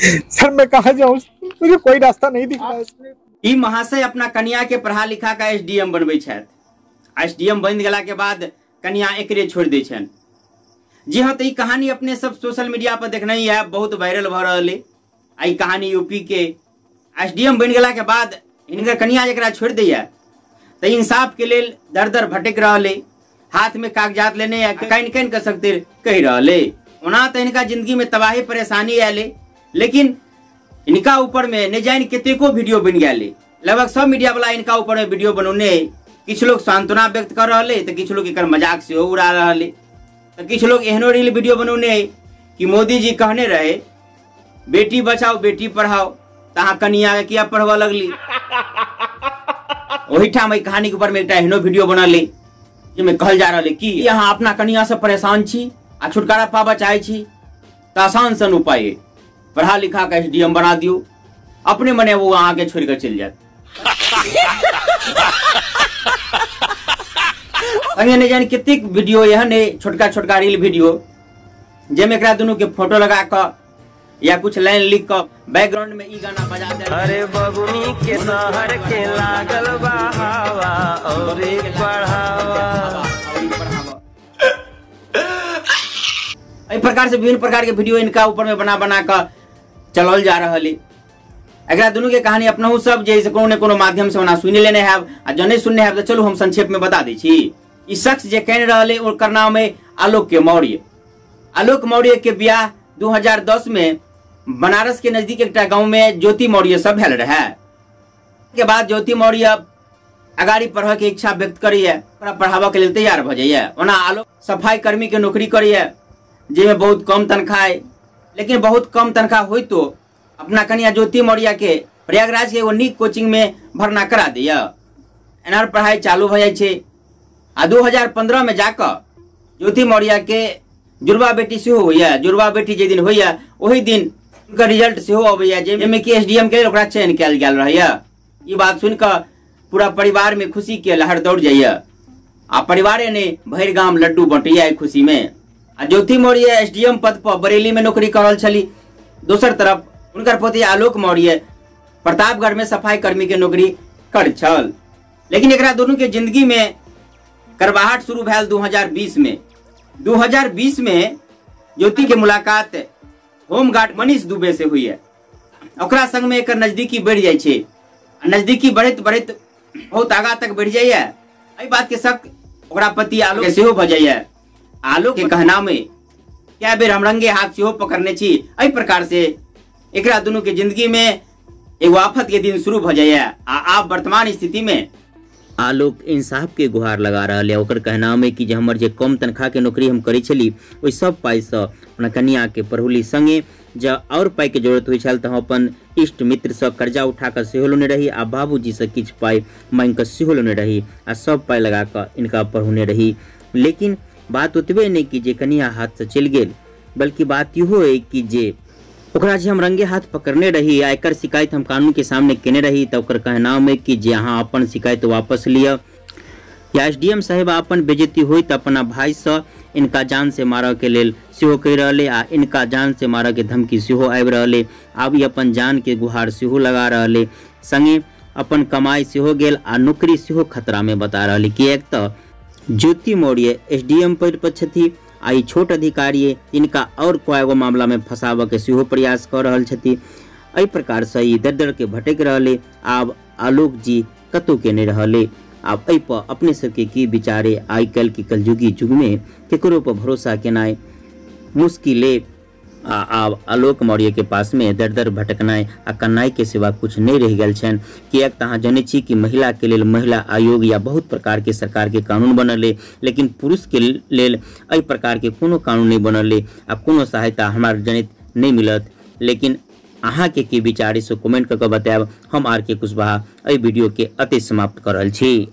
Sir मैं कहाँ जाऊँ, मुझे कोई रास्ता नहीं दिख रहा है। ई महाशय अपना कन्या के पढ़ा लिखा का एसडीएम बनबै छथि। एसडीएम बनि गेला के बाद कन्या एकरे छोड़ि दै छनि। जी हाँ, तो ई कहानी अपने सब सोशल मीडिया पर देखने ही है, बहुत वायरल भऽ रहल है। आ ई कहानी यूपी के एसडीएम बनि गेला के बाद हिनकर कन्या जकरा छोड़ि दैया तऽ इंसाफ के लेल दर दर भटकि रहल है, हाथ में कागजात लेने या कानि कानि कऽ सकते कहि रहल है। ओना तऽ हिनका जिंदगी में तबाही परेशानी आयल है, लेकिन इनका ऊपर में नहि जानि कतेको वीडियो बनि गेल है। लगभग सब मीडिया वाला इनका ऊपर में वीडियो बनौने है। किछु लोग सांत्वना व्यक्त कर रहल है तऽ किछु लोग एकर मजाक सेहो उड़ा रहल है। तऽ किछु लोग एहनो रील वीडियो बनौने है कि मोदी जी कहने रहे बेटी बचाओ बेटी पढ़ाओ, तऽ अहाँ कनिया के किया पढ़बऽ लगली। ओहिठाम एहि कहानी के ऊपर में एकटा एहनो वीडियो बनल है जाहिमे कहल जा रहल है कि अहाँ अपना कनिया से परेशान छी आ छुटकारा पाबऽ चाहै छी तऽ आसान सन उपाय है, पढ़ा लिखा के एसडीएम बना दियौ, अपने मने वो अहाँके छोड़ि कऽ चलि जायत। संगे नहि जानि कतेक वीडियो एहन है, छोटका छोटका रील वीडियो जाहिमे एकरा दुनू के फोटो लगा कऽ या कुछ लाइन लिख कऽ बैकग्राउंड में ई गाना बजा देल। अरे बबुनी के शहर के लागल बा हवा औरी बढ़ावा। एहि प्रकार से विभिन्न प्रकार के वीडियो इनका ऊपर में बना बना कऽ चलाओल जा रहल है। एकरा दुनू के कहानी अपनहु सब जे कोनो ने कोनो माध्यम से ओना सुनि लेने हैब, आ जँ नहि सुनने हैब तऽ चलू हम संक्षेप में बता दै छी। ई शख्स जे कहि रहल है ओकर नाम है आलोक के मौर्य। आलोक मौर्य के बियाह 2010 में बनारस के नजदीक एकटा गांव में ज्योति मौर्य सब भेल रहे। के बाद ज्योति मौर्य अगाड़ी पढ़े के इच्छा व्यक्त करैया, ओकरा पढ़ाबऽ के लेल तैयार भऽ जाइया। ओना आलोक सफाई कर्मी के नौकरी करैया जाहिमे बहुत कम तनख्वाह है, लेकिन बहुत कम तनख्वाह होइतो अपना कन्या ज्योति मौर्य के प्रयागराज के एगो नीक कोचिंग में भर्ना करा दैया। एनार पढ़ाई चालू भऽ जाइ छै आ 2015 में जाकऽ ज्योति मौर्य के जुड़वा बेटी सेहो होइया। जुड़वा बेटी जे दिन होइया ओहि दिन हुनकर रिजल्ट सेहो अबैया जाहिमे कि एसडीएम के लेल ओकरा चयन कयल गेल रहैया। ई बात सुनि कऽ पूरा परिवार में खुशी के लहर दौड़ जाइया आ परिवारे ने भरि गाम लड्डू बँटैया एहि खुशी में। आ ज्योति मौर्य एसडीएम पद पर बरेली में नौकरी कर रहल छली। दोसर तरफ हुनकर पति आलोक मौर्य प्रतापगढ़ में सफाई कर्मी के नौकरी कर छल। लेकिन एकरा दुनू के जिंदगी में करवाहट शुरू भेल 2020 में। 2020 में ज्योति के मुलाकात होमगार्ड मनीष दुबे से हुई है। ओकरा संग में एकर नजदीकी बढ़ि जाइ छै, नजदीकी बढ़ैत बढ़ैत बहुत आगा तक बढ़ि जाइया। एहि बात के शक ओकरा पति आलोक के सेहो भऽ जाइया। आलोक के कहना में कए बेर हम रंगे हाथ सेहो पकड़ने छी। एहि प्रकार से एकरा दुनू के जिंदगी में एगो आफत के दिन शुरू भऽ जाइया। आ आब वर्तमान स्थिति में आलोक इंसाफ के गुहार लगा रहल है। ओकर कहना में कि जे हमर जे कम तनख्वाह के नौकरी हम करै छली ओहि सब पाइसँ अपना कनिया के पढ़ौली संगे जँ और पाइ के जरूरत होइ छल तऽ हम अपन इष्ट मित्रसँ कर्जा उठा कऽ सेहो लेने रही आ बाबूजीसँ किछु पाइ मांगि कऽ सेहो लेने रही आ सब पाइ लगा कऽ इनका पढ़ौने रही। लेकिन बात ओतबे नहि कि जे कनिया हाथसँ चलि गेल, बल्कि बात इहो अइ कि जे ओकरा जे हम रंगे हाथ पकड़ने रही आ एकर शिकायत हम कानून के सामने केने रही तऽ ओकर कहना में कि जे अहाँ अपन शिकायत वापस लिअ या एसडीएम साहेब अपन बेइज्जती होई तऽ अपना भाईसँ इनका जान से मारऽ के लेल सेहो कहि रहल है आ इनका जान से मारऽ के धमकी सेहो आबि रहल है। आब ई अपन जान के गुहार सेहो लगा रहल है, संगे अपन कमाई सेहो गेल आ नौकरी सेहो खतरा में बता रहल है। किएक तऽ ज्योति मौर्य एसडीएम पद पर छथि आ ई छोट अधिकारी तिनका और कएगो मामला में फंसाबऽ के सेहो प्रयास कऽ रहल छथि। एहि प्रकार से ई दर दर के भटकि रहल है। आब आलोक जी कतहु के नहि रहल है। आब एहि पर अपने सबके की विचार है? आइ काल्हि के कलयुगी युग में केकरो पर भरोसा केनाइ मुश्किल है। आ आब आलोक मौर्य के पास में दर दर भटकनाइ आ कन्नाइ के सिवा कुछ नहीं रहि गेल छनि। किएक तऽ अहाँ जनै छी कि महिला के लेल महिला आयोग या बहुत प्रकार के सरकार के कानून बनल है, लेकिन पुरुष के लेल एहि प्रकार के कोनो कानून नहीं बनल है आ कोनो सहायता हमरा जनैत नहीं मिलत। लेकिन अहाँ के की विचार है से कमेंट कऽ के बतायब। हम आर के कुशवाहा एहि वीडियो के अति समाप्त कर रहल छी।